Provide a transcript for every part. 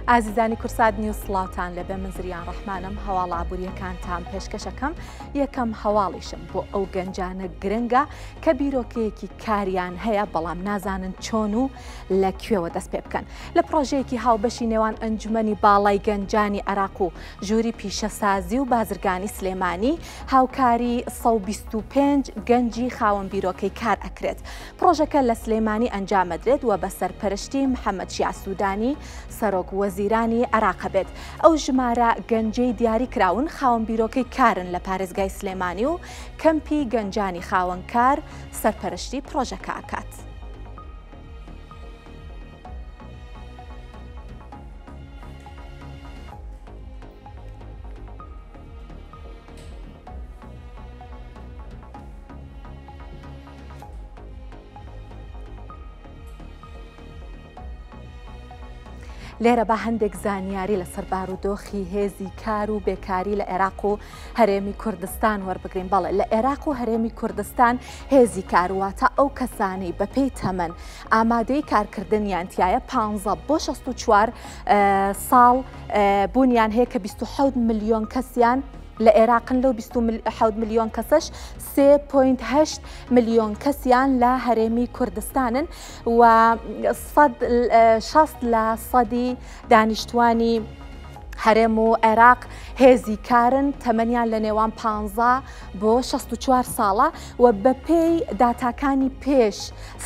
ئازیزانی کورسات نیوز سڵاوتان لەبێ من زریان ڕەحمانم هەواڵە ئابووریەکانتان پێشکەشەکەم یەکەم هەواڵیشم بۆ ئەو گەنجانە گرنگە کە بیرۆکەیەکی کاریان هەیە بەڵام نازانن چۆن و لە کوێوە دەست پێ بکەن لە پرۆژەیەکی هاوبەشی نێوان ئەنجومەنی باڵای گەنجانی عێراق و ژووری پیشەسازی و بازرگانی سلێمانی هاوکاری 125 گەنجی خاوەن بیرۆکەی کار ئەکرێت. پڕۆژەکە لە سلێمانی ئەنجامەدرێت و بە سەرپەرشتی محەمەد شیاع سودانی سەرۆک وەزیرانی عێراقە بێت. ئەو ژمارە گەنجەی دیاری کراون خاوەن بیرۆکەی کارن لە پارێزگای سلێمانی و کەمپی گەنجانی خاوەن کار سەرپەرشتی پڕۆژەکە ئەکات. لێرە با هەندێک زانیاری لەسەر بارودۆخی هێزی کار و بێکاری لە عێراق و هەرێمی کوردستان وەربگرین بەڵێ لە عێراق و هەرێمی کوردستان هێزی کار واتە ئەو کەسانەی بەپێی تەمەن ئامادەی کارکردنیان تایە 15 بۆ 64 ساڵ بوونیان هەیە کە 27 ملیۆن کەسیان لە عێراقن لەو 27 ملیۆن کەسەش 3.8 ملیۆن کەسیان لە هەرێمی کوردستانن و 60 لە سەدی دانیشتوانی هەرێم و عێراق هێزی کارن تەمەنیان لە نێوان 15 بۆ 64 ساڵە و بەپێی داتاکانی پێش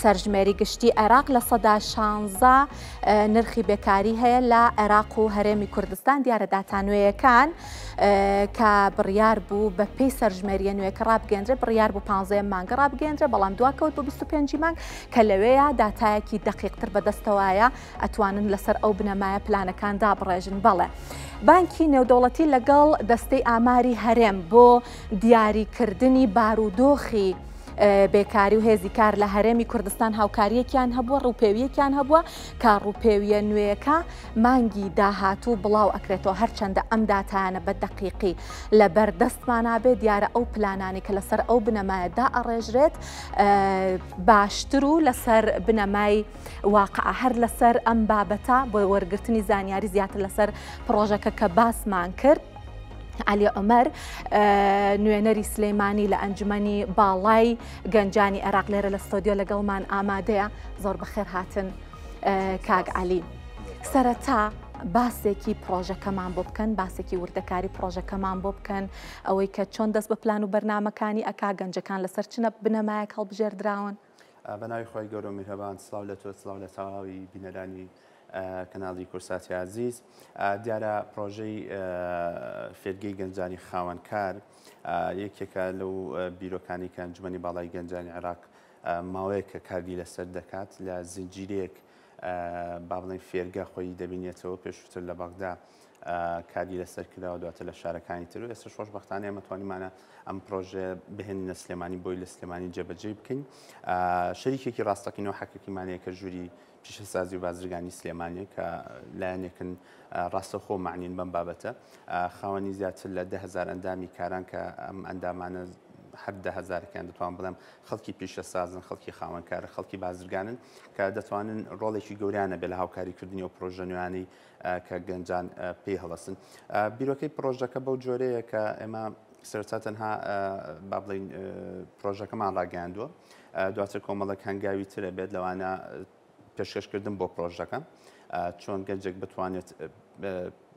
سەرژمێری گشتی عێراق لە سەدا 16 نرخی بێکاری هەیە لە عێراق و هەرێمی کوردستان دیارە داتا نوێیەکان کە بڕیار بوو بە پێی سەرژمێریە نوێکە ڕابگەندرێ بڕیار بوو 15 مانگە ڕابگەندرێ بەڵام دواکەوت بۆ 25 مانگ کە لەوەیە داتایەکی دقیقتر بەدەستەوەیە ئەتوانن لەسەر ئەو بنەمایە پلانەکان دابڕێژن بەڵێ. بانکی نێودەوڵەتی لەگەڵ دەستەی ئاماری هەرێم بۆ دیاریکردنی بارودۆخی بێکاری و هێزی کار لە هەرێمی کوردستان هاوکاریەکیان هەبووە ڕووپێویەکیان هەبووە کە ڕووپێویە نوێیەکە مانگی داهاتوو بڵاو ئەکرێتەوە هەرچەندە ئەم داتایانە بە دەقیقی لە بەردەستمانا بێت دیارە ئەو پلانانەی کە لەسەر ئەو بنەمایە دائەڕێژرێت باشتر و لەسەر بنەمای واقع هەر لەسەر ئەم بابەتە بۆ وەرگرتنی زانیاری زیاتر لەسەر پڕۆژەکە کە باسمان کرد. عەلی عومەر نوێنەری سلەیمانی لە ئەنجومەنی باڵای گەنجانی عێراق لێرە لە ستۆدیۆ لەگەڵمان ئامادەیە زۆر بەخێر هاتن کاک عەلی سەرەتا باسێکی پرۆژەکەمان بۆ بکەن باسێکی وردەکاری پرۆژەکەمان بۆ بکەن ئەوەی کە چۆن دەست بە پلان و بەرنمەکانی ئەک گەنجەکان لەسەر چنە بنەمایەک هەڵبژێردراون بە ناوی خوای گەورە و میهرەبان سڵاو لە تۆ سڵاو لە تەواوی بینەرانی کەناڵی کورساتی ئازیز دیارە پرۆژەی فێرگەی گەنجانی خاوەنکار یەکێکە لەو بیرۆکانی کە ئەنجومەنی باڵای گەنجانی عێراق ماوەیەک کە کاری لەسەر دەکات لە زنجیرەیەک با بڵێن فێرگە خۆی دەبینێتەوە پێشووتر لە بەغدا کاری لەسەر کراوە دواتر لە شارەکانی تر و ئێستاش خۆشبەختانە ئێمە توانیمانە ئەم پرۆژەیە بهێنینە سلێمانی بۆی لە سلێمانی جێبەجێی بکەین شەریکێکی ڕاستەقینە و حەقیقیمانەیە کە ژووری پیشەسازی و بازرگانی سلێمانیە کە لایەنێکن ڕاستەوخۆ معنین بەم بابەتە خاوەنی زیاتر لە 10هزار ئەندامی کاران کە ئەم ئەندامانە هەر دەهزارەکان دەتوان بڵێم خەڵکی پیشەسازن خەڵکی خاوەنکارە خەڵکی بازرگانن کە دەتوانن ڕۆڵێکی گەوریانە بێ لە هاوکاریکردنی ئەو پرۆژە نوێیانەی کە گەنجان پێی هەڵەسن. بیرۆکەی پرۆژەکە بەو جۆرەیە کە ئێمە سەرەتا تەنها با بڵین پرۆژەکەمان ڕاگەیاندووە دواتر کۆمەڵێک هەنگاوی ترە بێت لەوانە پێشکەشکردن بۆ پرۆژەکە چۆن گەنجێک بتوانێت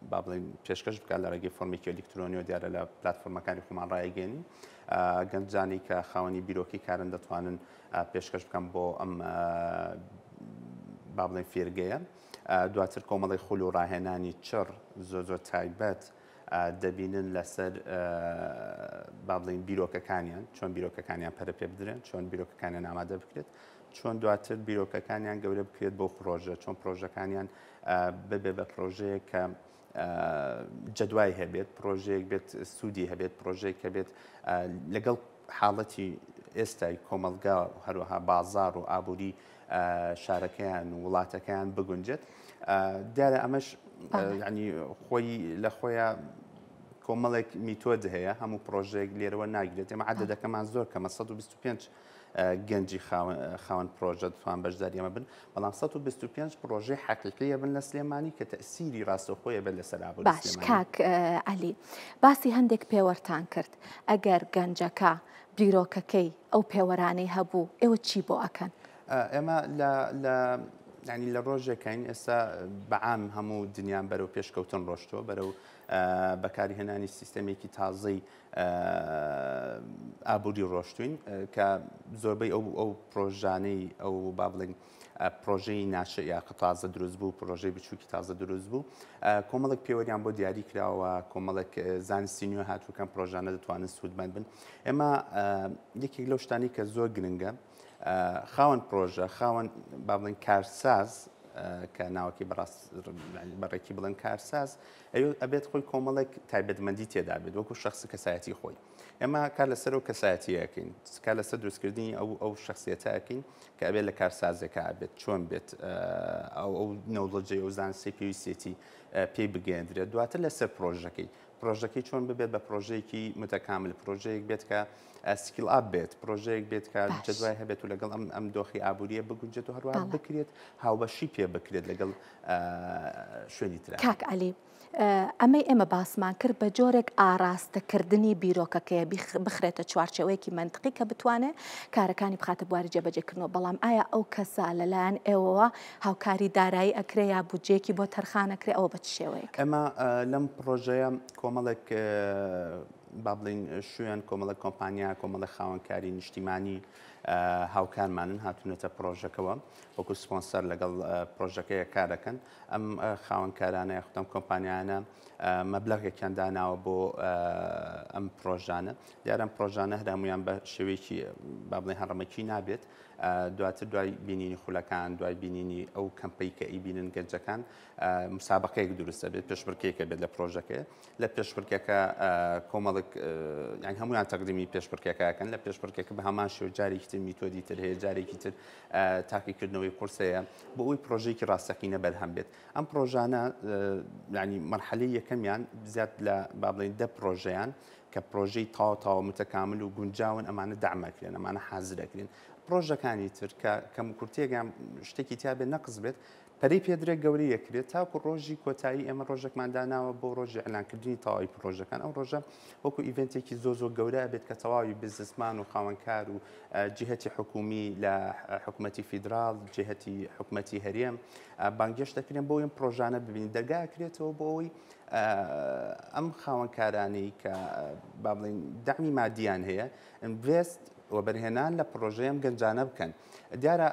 با بڵین پێشکەش بکات لە ڕێگەی فۆرمێکی ئەلیکترۆنی و دیارە لە پلتفۆرمەکانی خۆمان ڕایگەێنین گەنجانی کە خاوەنی بیرۆکی کارن دەتوانن پێشکەش بکەم بۆ ئەم با بڵێن فێرگەیە دواتر کۆمەڵی خول و ڕاهێنانی چڕ زۆر زۆر تایبەت دەبینن لەسەر با بڵین بیرۆکەکانیان چۆن بیرۆکەکانیان پەرە پێ بدرێن چۆن بیرۆکەکانیان ئامادە بکرێت چۆن دواتر بیرۆکەکانیان گەورە بکرێت بۆ پرۆژە چۆن پرۆژەکانیان ببێ بە پرۆژەیە کە جەدوای هەبێت پرۆژەیەک بێت سوودی هەبێت پرۆژەیەک هەبێت لەگەڵ حاڵەتی ئێستای کۆمەڵگا و هەروەها بازار و ئابووری شارەکەیان و وڵاتەکەیان بگونجێت دیارە ئەمەش ینی خۆی لە خۆیان کۆمەڵێک میتۆد هەیە هەموو پرۆژێک لێرەوە ناگرێت ئێمە عدەدەکەمان زۆر کەمە 125 گەنجی خاوەن پرۆژە دەتوان بەشداری ئەمە بن، بەڵام 125 پرۆژەی حەقیقی ئەبن لە سلێمانی کە تەئسیری ڕاستەوخۆی ئەبێت لەسەر ئابووری باش سلێمانی. کاک عەلی باسی هەندێک پێوەرتان کرد، ئەگەر گەنجەکە بیرۆکەکەی ئەو پێوەرانەی هەبوو ئێوە چی بۆ ئەکەن؟ ئێمە لە لە یانی لە ڕۆژێکین ئێستا بەعام هەموو دنیان بەرەو پێشکەوتن ڕۆشتووە بەرەو بەکارهێنانی سیستەمێکی تازەی ئابووری ڕۆشتوین کە زۆربەی ئەو ئەو پرۆژانەی ئەو با بڵێن پرۆژەی ناشئ یا تازە دروست بوو پرۆژەی بچووکی تازە دروست بوو کۆمەڵێک پێوەریان بۆ دیاری کراوە کۆمەڵێک زانستی نوێ هاتوو کەم پرۆژانە دەتوانن سوودمەند بن ئێمە یەکێک لەو شتانی کە زۆر گرنگە خاوەن پرۆژە خاوەن با بڵێن کارساز کە ناوەکەی بەڕاست بەڕێکی بڵێن کارساز ئەبێت خۆی کۆمەڵێک تایبەتمەندی تێدا بێت وەکو شخص کەسایەتی خۆی ئێمە کار لەسەر ئەو کەسایەتیەکەین کار لەسەر دروستکردنی ئەو ئەو شخصیەتەکەین کە ئەبێت لە کارسازێکە بێت چۆن بێت ئەو ئەو knowledge ەی ئەو زانستی پێویستێتی پێی بگەێندرێت دواتر لەسەر پرۆژەکەی پرۆژەکەی چۆن ببێت بە پرۆژەیەکی متەکامل پرۆژەیەک بێت کە scale up بێت پرۆژەیەک بێت کە جەدوای هەبێت و لەگەڵ ئەم ئەم دۆخی ئابووریە بگونجێت و هەروەها بکرێت هاوبەشی پێ بکرێت لەگەڵ شوێنی تر. کاک عەلی ئەمەی ئێمە باسمان کرد بە جۆرێک ئاراستەکردنی بیرۆکەکەیە بخرێتە چوارچێوەیەکی مەنتقی کە بتوانێت کارەکانی بخاتە بواری جێبەجێکردنەوە بەڵام ئایا ئەو کەسە لەلایەن ئێوەوە هاوکاری دارایی ئەکرێ یا بودجەیەکی بۆ تەرخان ئەکرێ ئەوە بە چ شێوەیەک؟ ئێمە لەم پڕۆژەیە کۆمەڵێک با بڵێین شوێن کۆمەڵێک کۆمپانیا کۆمەڵێک خاوەنکاری نیشتیمانی هاوکارمانن هاتوونەتە پڕۆژەکەوە وەکو سپۆنسەر لەگەڵ پڕۆژەکەیە کار دەکەن ئەم خاوەنکارانە یاخود ئەم کۆمپانیانە مەبلەغێکیان داناوە بۆ ئەم پڕۆژانە دیارە ئەم پڕۆژانە هەر هەموویان بە شێوەیەکی با بڵێن هەڕەمەکی نابێت دواتر دوای بینینی خولەکان دوای بینینی ئەو کەمپەی کە ئەیبینن گەنجەکان مسابقەیەک دروست دەبێت پێشبڕکێکە بێت لە پرۆژەکەی لە پێشبڕکێکە کۆمەڵک یان هەمویان تەقدیمی پێشبڕکێکەکەن لە پێشبڕکێکە بە هەمان شێوە جارێکی تر میتۆدی تر هەیە جارێکی تر تاقیکردنەوەی قورسەیە بۆ ئەوی پرۆژێکی ڕاستەقینە بەرهەم بێت ئەم پرۆژانە ینی مەرحەلەی یەکەمیان زیاد لە با بڵێین دە پرۆژەیان کە پرۆژەی تەواو تەواو متەکامل و گونجاون ئەمانە دەعم ئەکرێن ئەمانە حازر ئەکرێن پرۆژەکانی تر کە کەموکورتیەک یان شتێکی تیا بێت نەقس بێت پەرەی پێدرێت گەورەی ئەکرێت تاکو ڕۆژی کۆتایی ئێمە ڕۆژێکمان داناوە بۆ ڕۆژی ئەلانکردنی تەواوی پرۆژەکان ئەو ڕۆژە وەکو event ێکی زۆر زۆر گەورە ئەبێت کە تەواوی بزنسمان و خاوەنکار و جهتی حکومی لە حکومەتی فیدراڵ جهتی حکومەتی هەرێم بانگێشت دەکرێن بۆ ئەم پرۆژانە ببین دەرگا ئەکرێتەوە بۆ ئەوەی ئەم خاوەنکارانەی کە با بڵێین دەعمی مادیان هەیە invest وەبەرهێنان لە پڕۆژەی ئەم گەنجانە بکەن دیارە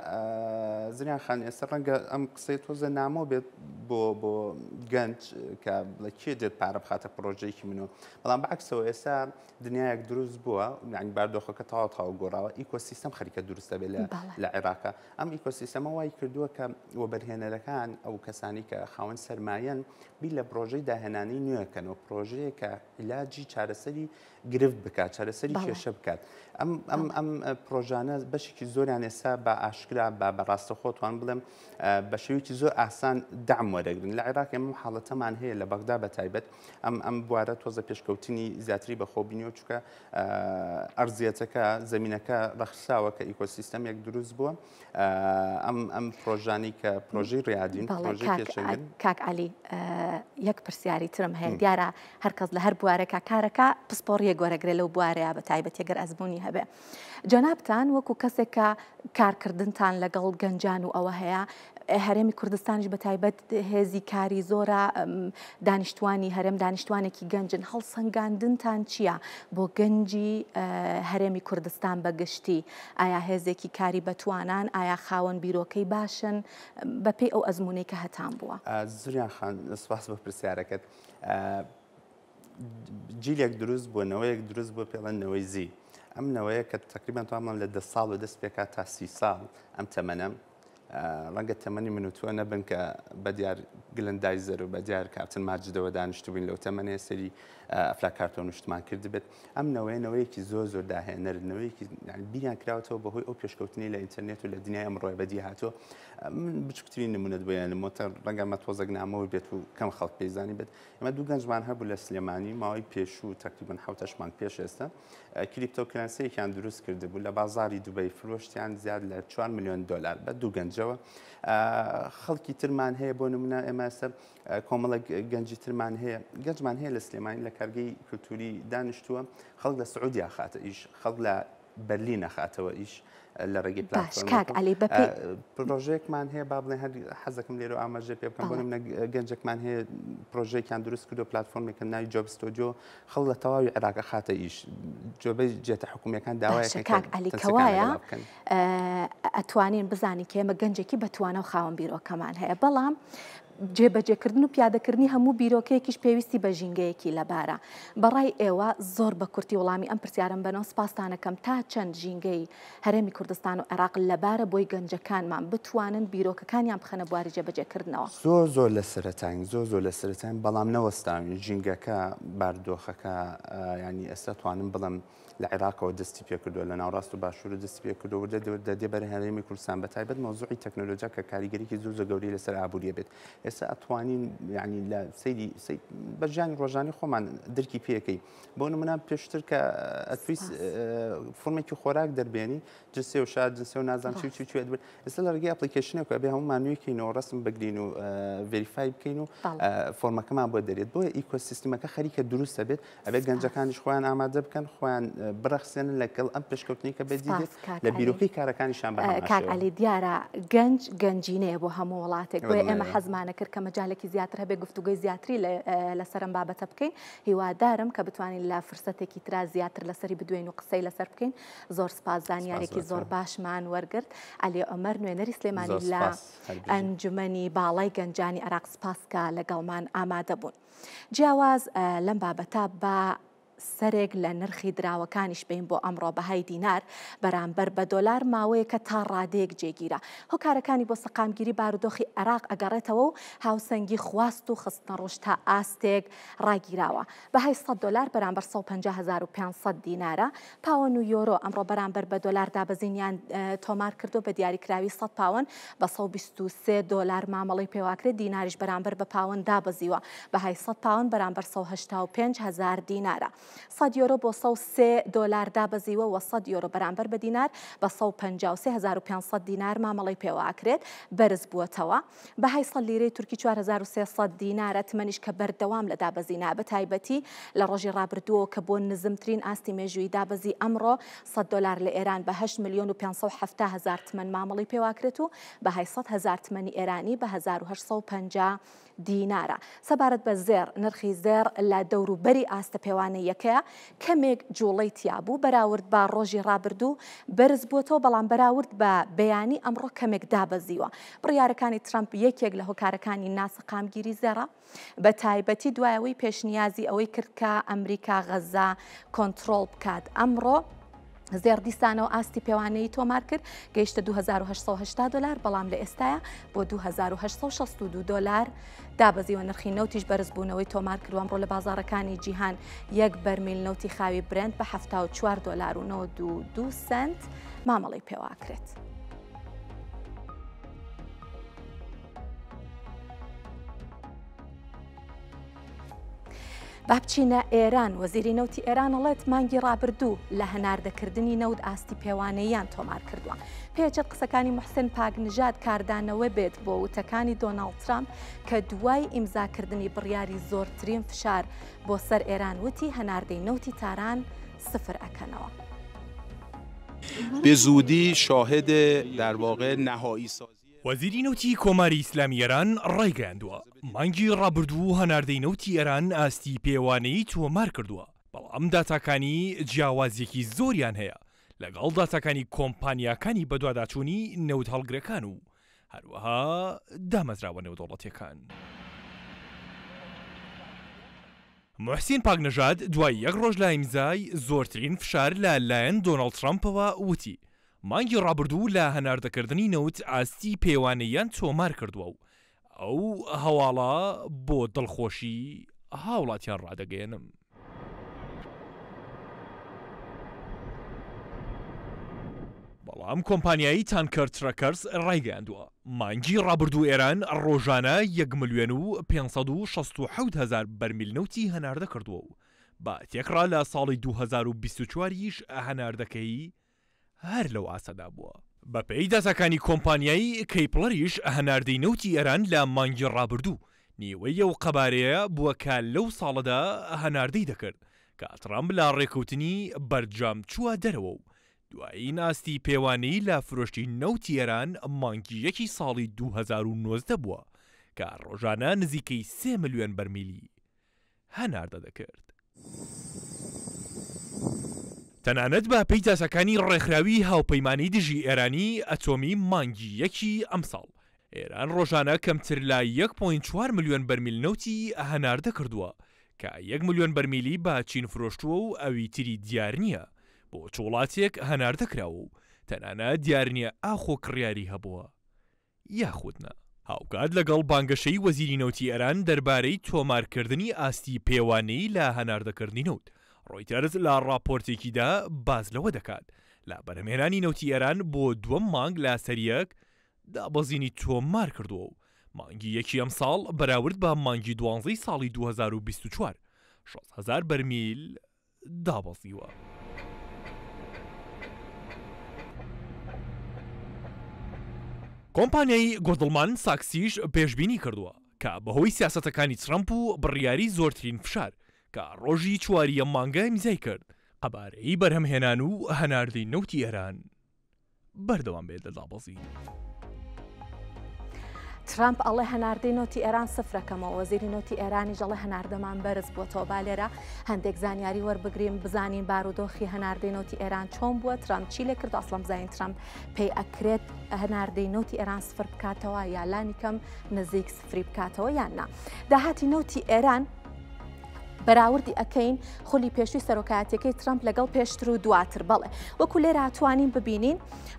زریان خان ئێستا ڕەنگە ئەم قسەی تۆزە نامۆ بێت بۆ بۆ گەنج کە لە کێ دێت پارە بخاتە پڕۆژەیەکی منەوە بەڵام بەعکسەوە ئێستا دنیایەک دروست بووە یعنی باردۆخەکە تەواو تەواو گۆڕاوە ئیکۆسیستەم خەریکە دروست دەبێت لە عێراقا ئەم ئیکۆسیستەمە وای کردووە کە وەبەرهێنەرەکان ئەو کەسانی کە خاوەن سەرمایەن بیر لە پرۆژەی داهێنانی نوێکەنەوە پرۆژەیە کە عیلاجی چارەسەری گرفت بکات چارەسەری کێشە بکات ئەم ئەم ئەم پرۆژانە بەشێکی زۆریان ئێستا بە ئاشکرا بە بەڕاستەخۆ توان بڵێم بە شێوەیەکی زۆر ئاسان دەعم وەرەگرن لە عێراق ئێمە حاڵەتەمان هەیە لە بەغدا بە تایبەت ئەم ئەم بوارە تۆزە پێشکەوتنی زیاتری بەخۆ بینیوە چونکە ئەرزیەتەکە زمینەکە ڕەخساوە کە ئیکۆسیستەمێک دروست بووە ئەم ئەم پرۆژانی کە پرۆژەی ڕیادین پرۆژەی پێشەنگن. کاک عەلی یەک پرسیاری ترم هەیە دیارە هەر کەس لە هەر بوارێکا کارەکا پسپۆڕیەک وەرەگرێ لەو بوارەیە بە تایبەتی گەر ئەزموونی هەبێ جەنابتان وەکو کەسێک کە کارکردنتان لەگەڵ گەنجان و ئەوە هەیە هەرێمی کوردستانیش بە تایبەت هێزی کاری زۆرە دانیشتوانی هەرێم دانیشتوانێکی گەنجن هەڵسەنگاندنتان چییە بۆ گەنجی هەرێمی کوردستان بە گشتی ئایا هێزێکی کاری بەتوانان ئایا خاوەن بیرۆکەی باشن بەپێی ئەو ئەزمونەی کە هەتان بووە؟ زریان خان سپاس بۆ پرسیارەکەت. جیلێک دروست بووە نەوەیەک دروست بووە پێڵەن نەوەی زی ئەم نەوەیە کە تقریبان توانم لە دە ساڵ و دەست پێکات تا سی ساڵ ئەم تەمەنە ڕەنگە تەمەنی من و تۆ نەبن کە بە دیار گلندایزەر و بە دیار کاپتن ماجدەوە دانیشتبووین لەو تەمەنەیە سەیری ئەفلا کارتۆن و شتمان کردبێت. ئەم نەوەیە نەوەیەکی زۆر زۆر داهێنەرن، نەوەیەکی یانی بیریان کراوەتەوە بەهۆی ئەو پێشکەوتنەی لە ئینتەرنێت و لە دنیای ئەمڕۆیە بەدی هاتووە. من بچووکترین نموونەت بۆ یانمەوە تا ڕەنگە ئەمە تۆزێک نامۆ بێت و کەم خەڵک پێی زانیبێت. ئێمە دوو گەنجمان هەبوو لە سلێمانی ماوەی پێشوو تەقریبەن حەوت هەشت مانگ پێش ئێستا cryptocurrency یەکیان دروست کردبوو لە بازاری دوبەی فرۆشتیان زیاد لە 4 میلیۆن دلار بە دوو گەنجەوە. خەڵکی ترمان هەیە بۆ نمونە ئێمە ئێستا کۆمەڵێک گەنجی ترمان هەیە گەنجمان هەیە لە سلێمانی لە کارگەی کللتوری دانیشتووە خەڵک لە سعودیا خاتە ئیش خەڵک لە بەرلین ئەخاتەوە ئیش لە ڕێگەی باش کاک عەلی بەپێی پرۆژەیەکمان هەیە با بڵێن هەر حەزەکەم لێرە ئاماژە پێ بکەم بۆ نمونە گەنجێکمان هەیە پرۆژەیەکیان دروست کردو پلاتفۆرمێکە ناوی Job Studio خەڵک لە تەواوی عێراق ئەخاتە ئیش جۆبەی جێتە حکومیەکان داوایەکەن باشە کاک عەلی کەوایە ئەتوانین بزانین کە ئێمە گەنجێکی بەتوانە و خاوەن بیرۆکەمان هەیە بەڵام جێبەجێکردن و پیادەکردنی هەموو بیرۆکەیەکیش پێویستی بە ژینگەیەکی لەبارە. بەڕای ئێوە زۆر بە کورتی وڵامی ئەم پرسیارەم بەنەوە سپاستانەکەم تا چەند ژینگەی هەرێمی کوردستان و عێراق لەبارە بۆی گەنجەکانمان بتوانن بیرۆکەکانیان بخەنە بواری جێبەجێکردنەوە؟ زۆر زۆر لە سەرەتاین زۆر زۆر لە سەرەتاین بەڵام نەوەستاوین ژینگەکە باردۆخەکە یانی ئێستا توانم بڵێم لە عێراقەوە دەستی پێکردووە لە ناوڕاست و باشوور دەستی پێکردووە وردە وردە دێ بەرە هەرێمی کوردستان بە تایبەت مەوزوعی تەکنۆلۆژیا کە کاریگەریی زۆر زۆر گەورەی لەسەر ئابووریە بێت ئێستا ئەتوانین یعنی لە سەیری بە ژیانی ڕۆژانی خۆمان درکی پێەکەی بۆ نمونە پێشتر کە ئەتویست فۆرمێکی خۆراک دەربێنی جنسێ و شار جنسێ و نازانم چی و چی و چی ئەدبن ئێستا لە ڕێگەی application ێک ئەبێ هەموومان نوێکەینەوە ڕەسم بگرین و verify بکەین و فۆرمەکەمان بۆ دەرێت بۆیە ecosystem ەکە خەریکە دروست ئەبێت ئەبێت گەنجەکانیش خۆیان ئامادە بکەن خۆیان بڕەخسێنن لەگەڵ ئەم پێشکەوتنی کە بەدی دێت لە بیرۆکەی کارەکانیشان بە هەمان کاک عەلی دیارە گەنج گەنجینەیە بۆ هەموو وڵاتێک بۆیە ئێمە حەزمانە کرد کە مەجالێکی زیاتر هەبێ گفتوگۆی زیاتری لەسەر ئەم بابەتە بکەین هیوادارم کە بتوانین لە فرسەتێکی ترا زیاتر لەسەری بدوێین و قسەی لەسەر بکەین زۆر سپاس زانیارێکی زۆر باشمان وەرگرت عەلی عومەر نوێنەری سلێمانی لە ئەنجومەنی باڵای گەنجانی عێراق سپاس کە لەگەڵمان ئامادە بوون. جیاواز لەم بابەتە با سەرێک لە نرخی دراوەکانیش بین بۆ ئەمڕۆ بەهای دینار بەرامبەر بە دۆلار ماوەیەکە تا ڕادەیەک جێگیرە هۆکارەکانی بۆ سەقامگیری بارودۆخی عێراق ئەگەڕێتەوە و هاوسەنگی خواست و خستنەڕووش تا ئاستێک ڕاگیراوە بەهای 100 دۆلار بەرامبەر 150,500 دینارە. پاوەن و یۆرۆ ئەمڕۆ بەرامبەر بە دۆلار دابەزینیان تۆمار کردو بە دیاریکراوی 100 پاوەن بە 123 دۆلار مامەڵەی پێواکرێت، دیناریش بەرامبەر بە پاوەن دابەزیوە، بەهای 100 پاوەن بەرامبەر 185 هەزار دینارە. 100 یۆرۆ بۆ 103 دۆلار دابەزیوە و 100 یۆرۆ بەرامبەر بە دینار بە 153,500 دینار مامەڵەی پێواکرێت، بەرزبووەتەوە. بەهای سەد لیرەی تورکی 4300 دینارە، تمەنیش کە بەردەوام لە دابەزینە، بە تایبەتی لە ڕۆژی ڕابردووەوە کە بۆ نزمترین ئاستی مێژوویی دابەزی، ئەمڕۆ سەد دۆلار لە ئێران بە هەشت ملیۆن و 570 هەزار تمەن مامەڵەی پێواکرێت و بەهای سەد هەزار تمەنی ئێرانی بە 1850 دینارە. سەبارەت بە زێڕ، نرخی زێڕ لە دەوروبەری ئاستە پێوانەییەکەیە، کەمێک جوڵەی تیابوو، بەراورد بە ڕۆژی ڕابردوو بەرزبووەتەوە، بەڵام بەراورد بە بەیانی ئەمڕۆ کەمێک دابەزیوە. بڕیارەکانی ترەمپ یەکێک لە هۆکارەکانی ناسەقامگیری زێڕە، بە تایبەتی دوای ئەوەی پێشنیازی ئەوەی کرد کە ئەمریکا غەززە کۆنترۆڵ بکات. ئەمڕۆ زێڕ دیسانەوە ئاستی پێوانەیی تۆمار کرد، گەیشتە 2880 دۆلار، بەڵام لە ئێستایا بۆ 2862 دۆلار دابەزیوە. نرخی نەوتیش بەرزبوونەوەی تۆمار کردووە، ئەمڕۆ لە بازاڕەکانی جیهان یەک بەرمیل نەوتی خاوی برێنت بە 74 دۆلار و 92 سەنت مامەڵەی پێوەکرێت. با بچینە ئێران، وەزیری نەوتی ئێران ئەڵێت مانگی ڕابردوو لە هەناردەکردنی نەوت ئاستی پێوانەییان تۆمار کردووە. پێچێت قسەکانی محسن پاکنژاد کاردانەوە بێت بۆ وتەکانی دۆناڵد ترامپ کە دوای ئیمزاکردنی بڕیاری زۆرترین فشار بۆ سەر ئێران وتی هەناردەی نەوتی تاران سفر ئەکەنەوە. به زودی شاهد در واقع نهایی سازی. وەزیری نەوتی کۆماری ئیسلامی ئێران ڕایگەیاندووە، مانگی ڕابردوو هەناردەی نەوتی ئێران ئاستی پێوانەیی تۆمار کردووە، بەڵام داتاکانی جیاوازییەکی زۆریان هەیە لەگەڵ داتاکانی کۆمپانیاکانی بەدواداچوونی نەوتهەڵگرەکان و هەروەها دامەزراوە نێودەوڵەتییەکان. موحسین پاکنەژاد دوای یەک ڕۆژ لە ئیمزای زۆرترین فشار لە لایەن دۆناڵد ترەمپەوە وتی، مانگی ڕابردوو لە هەناردەکردنی نەوت ئاستی پێوانەییان تۆمار کردووە و ئەو هەواڵە بۆ دڵخۆشی هاوڵاتیان ڕادەگەیەنم. بەڵام کۆمپانیای تانکەر ترەکەرز ڕایگەیاندووە، مانگی ڕابردوو ئێران ڕۆژانە یەک ملیۆن و 567 هەزار بەرمیل نەوتی هەناردە کردووە و بە تێکڕا لە ساڵی 2024 یش هەناردەکەی هەر لەو ئاستەدا بووە. بەپێی داتاکانی کۆمپانیای کەیپڵەریش هەناردەی نەوتی ئێران لە مانگی ڕابردوو نیوەی ئەو قەبارەیە بووە کە لەو ساڵەدا هەناردەی دەکرد کە ترەمپ لە ڕێککەوتنی بەرجام چووە دەرەوە و دوایین ئاستی پێوانەیی لە فرۆشتی نەوتی ئێران مانگی یەکی ساڵی 2019 بووە کە ڕۆژانە نزیکەی سێ ملیۆن بەرمیلی هەناردە دەکرد. تەنانەت بە پێی داتاکانی ڕێکخراوی هاوپەیمانی دژی ئێرانی ئەتۆمی مانگی یەکی ئەمساڵ، ئێران ڕۆژانە کەمتر لە یەک point چوار ملیۆن بەرمیل نەوتی هەناردە کردووە کە یەک ملیۆن بەرمیلی بە چین فرۆشتووە و ئەوی تری دیار نییە بۆ چ وڵاتێک هەناردە کراوە و تەنانەت دیار نییە ئاخۆ کڕیاری هەبووە یاخود نا. هاوکات لەگەڵ بانگەشەی وەزیری نەوتی ئێران دەربارەی تۆمارکردنی ئاستی پێوانەیی لە هەناردەکردنی نەوت، ڕۆیتەرز لە ڕاپۆرتێکیدا باس لەوە دەکات، لە بەرهەمهێنانی نەوتی ئێران بۆ دووەم مانگ لەسەریەک دابەزینی تۆمارکردووە و مانگی یەکی ئەمساڵ بەراورد بە مانگی دوانزەی ساڵی 2024 60 هەزار بەرمیل دابەزیوە. کۆمپانیای گۆدڵمان ساکسیش پێشبینی کردووە کە بەهۆی سیاسەتەکانی ترەمپ و بڕیاری زۆرترین فشار کە ڕۆژی چواری ئەم مانگە ئیمزای کرد، قەبارەی بەرهەمهێنان و هەناردەی نەوتی ئێران بەردەوام بێت لە دابەزین. ترامپ ئەڵێ هەناردەی نەوتی ئێران سفرەکەمەوە وەزیری نەوتی ئێرانیش ئەڵێ هەناردەمان بەرز بووەتەوە با لێرە هەندێک زانیاری وەربگرین بزانین بارودۆخی هەناردەی نەوتی ئێران چۆن بووە ترامپ چی لێ کرد ئەسڵەن بزانین ترامپ پێی ئەکرێت هەناردەی نەوتی ئێران سفر بکاتەوە یا لانی کەم نزیک سفری بکاتەوە یان نا داهاتی نەوتی ئێران بەراوردی ئەکەین خولی پێشوی سەرۆکایەتەکەی ترامپ لەگەڵ پێشتر و دواتر بەڵێ وەکو لێرە توانین ببینین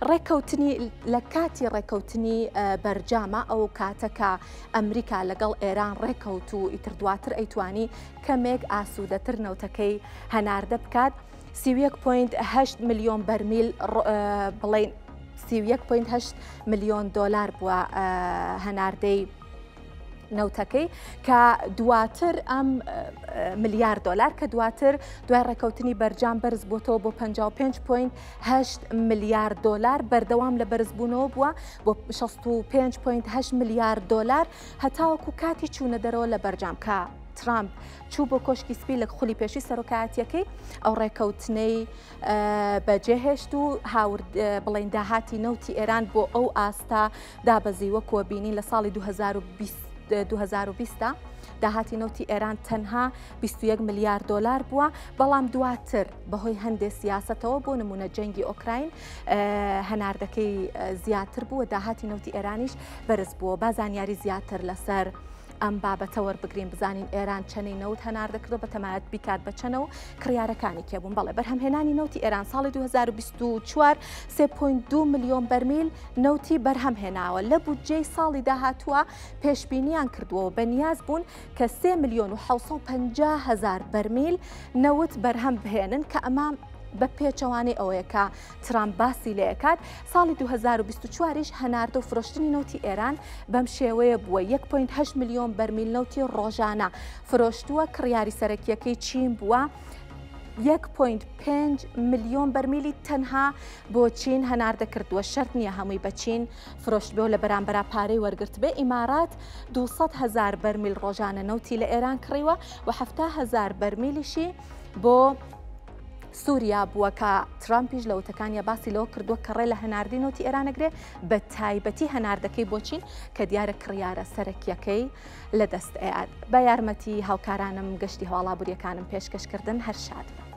ڕێککەوتنی لە کاتی ڕێککەوتنی بەرجامە ئەو کاتە کە ئەمریکا لەگەڵ ئێران ڕێککەوت و ئیتر دواتر ئەیتوانی کەمێک ئاسوودەتر نەوتەکەی هەناردە بکات 31.8 ملیۆن بەرمیل بڵین 31.8 ملیۆن دۆلار بووە هەناردەی نەوتەکەی کە دواتر ئەم ملیار دۆلار کە دواتر دوای ڕێکەوتنی بەرجام بەرز بۆتەوە بۆ 55.8 ملیار دۆلار بەردەوام لە بەرزبوونەوە بووە بۆ 65.8 ملیار دۆلار هەتاوەکو کاتی چوونە دەرەوە لە بەرجام کە ترامپ چوو بۆ کۆشکی سپی لە خولی پێشی سەرۆکایەتیەکەی ئەو ڕێکەوتنەی بەجێهێشت و هاورد بڵین داهاتی نەوتی ئێران بۆ ئەو ئاستە دابەزی وەکو بینین لە ساڵی 2020 دا داهاتی نەوتی ئێران تەنها 21 ملیار دۆلار بووە بەڵام دواتر بەهۆی هەندێک سیاسەتەوە بۆ نمونە جەنگی ئۆکراین هەناردەکەی زیاتر بووە داهاتی نەوتی ئێرانیش بەرز بووە با زانیاری زیاتر لەسەر ئەم بابەتە وەربگرین بزانین ئێران چەنەی نەوت هەناردە کردو بەتەمایەت بیکات بە چەنە و کڕیارەکانی کێ بوون بەڵێ بەرهەمهێنانی نەوتی ئێران ساڵی 2024 3.2 ملیۆن بەرمیل نەوتی بەرهەم هێناوە لە بودجەی ساڵی داهاتووە پێشبینیان کردووە و بەنیاز بوون کە 3 ملیۆن و 750 هەزار بەرمیل نەوت بەرهەم بهێنن کە ئەمە بە پێچەوانەی ئەوەیە کە ترامپ باسی لێکات ساڵی 2024 یش هەناردە و فرۆشتنی نەوتی ئێران بەم شێوەیە بووە 1.8 ملیۆن بەرمیل نەوتی ڕۆژانە فرۆشتووە کڕیاری سەرەکیەکەی چین بووە 1.5 ملیۆن بەرمیلی تەنها بۆ چین هەناردە کردووە شەرت نییە هەمووی بە چین فرۆشتبێ و لە بەرامبەرا پارەی وەرگرتبێ ئیمارات 200 هەزار بەرمیل ڕۆژانە نەوتی لە ئێران کڕیوە و 70 هەزار بەرمیلیشی بۆ سووریا بووە کە ترامپیش لە وتەکانیا باسی لەوە کردووە کە ڕێ لە هەناردەی نەوتی ئێران ئەگرێ بە تایبەتی هەناردەکەی بۆ چین کە دیارە کڕیارە سەرەکیەکەی لە دەست ئەیات. بە یارمەتی هاوکارانم گەشتی هەواڵابوریەکانم پێشکەش کردن هەر شاد بن.